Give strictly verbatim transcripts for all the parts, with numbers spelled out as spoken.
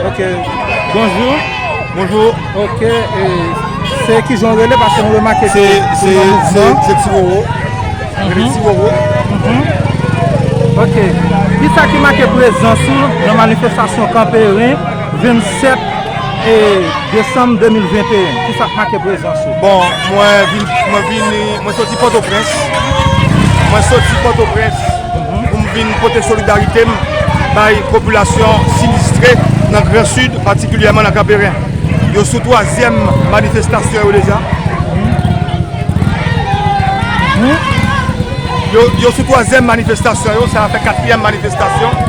Ok. Bonjou. Bonjou. Ok. E se ki jan w rele, paske nou remake se, se, se, se Ti Roro. Rele Ti Roro. Ok. Kisa ki make prezans ou nan manifestasyon Kanperen vennsèt e desanm de mil venteyen? Kisa k make prezans ou? Bon, mwen vin, mwen vini, mwen soti Pòtoprens. Mwen soti Pòtoprens pou m vin pote solidarite m bay popilasyon sinistre nan Gran Sid, patikilyèman nan Kanperen. Yo sou twazyèm manifestasyon yo deja. Yo, yo sou twazyèm manifestasyon yo, sa a fè katriyèm manifestasyon.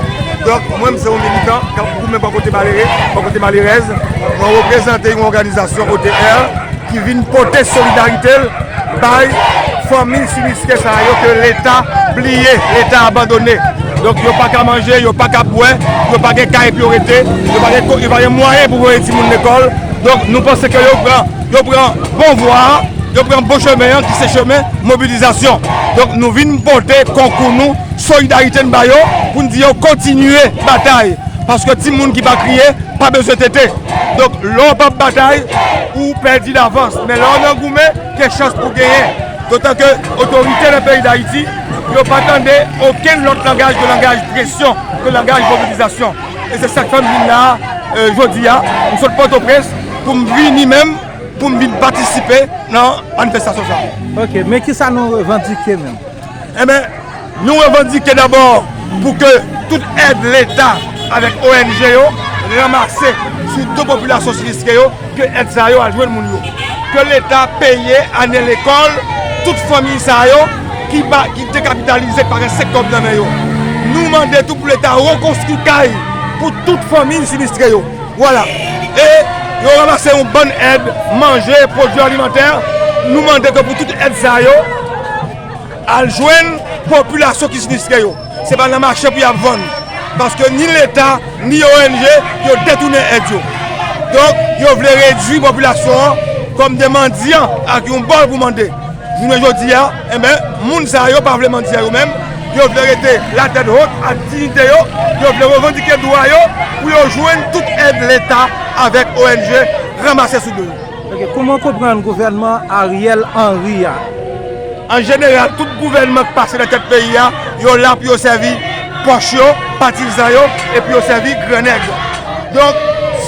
Donk, mwen, m se yon militan k ap goumen bò kote malere, bò kote malerèz. Mwen reprezante yon òganizasyon O T R ki vin pote solidarite l bay fanmi sinistre sa yo ke Leta bliye, Leta abandone. Donk, yo pa ka manje, yo pa ka bwè, yo pa gen kay pou yo rete, yo pa gen ko-, yo pa gen mwayen pou voye timoun lekòl. Donk, nou panse ke yo pran, yo pran bon vwa a, yo pran bon chemen an, ki se chemen mobilizasyon. Donk, nou vin pote konkou nou, solidarite n ba yo, pou n di yo kontinye batay. Paske timoun ki pa kriye, pa bezwen tete. Donk, lè w p ap batay, ou pèdi davans. Men lè w nan goumen, gen chans pou genyen. Dotan ke otorite nan peyi Dayiti, yo pa tande okenn lòt langaj ke langaj presyon, ke langaj mobilizasyon. E se sa k fè m vin la a, e, jodi a. M sot Pòtoprens pou m vini menm, pou m vin patisipe nan manifestasyon sa a. Ok, men kisa nou revandike menm? Enben, nou revandike dabò pou ke tout èd Leta avèk O N G yo ranmase sou do popilasyon sinistre yo, ke èd sa yo al jwenn moun yo. Ke Leta peye ane lekòl tout fanmi sa yo ki pa, ki dekapitalize, ki pa gen senk kòb nan men yo. Nou mande tou pou Leta rekonstwi kay pou tout fanmi sinistre yo. Vwala. E yo ranmase yon bann èd, manje, pwodui alimantè. Nou mande ke pou tout èd sa yo al jwenn popilasyon ki sinistre yo. Se pa nan mache pou y ap vann. Paske ni Leta, ni O N G, yo detounen èd yo. Donk, yo vle redui popilasyon an kòm de mandyan ak yon bòl pou mande. Jounen jodi a, enben, moun sa yo pa vle mandyan yo menm. Yo vle rete latèt wot ak diyite yo. Yo vle revandike dwa yo pou yo jwenn tout èd Leta avèk O N G ranmase sou do yo. Ok, kòman w konprann gouvènman Ariel Henry a? An jeneral, tout gouvènman k pase nan tèt peyi a, yo la pou yo sèvi pòch yo, patizan yo, epi yo sèvi grannèg. Donk,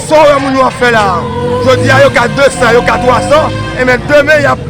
sa w wè moun yo ap fè la a, jodi a yo ka de san, yo ka twa san, enben demen y ap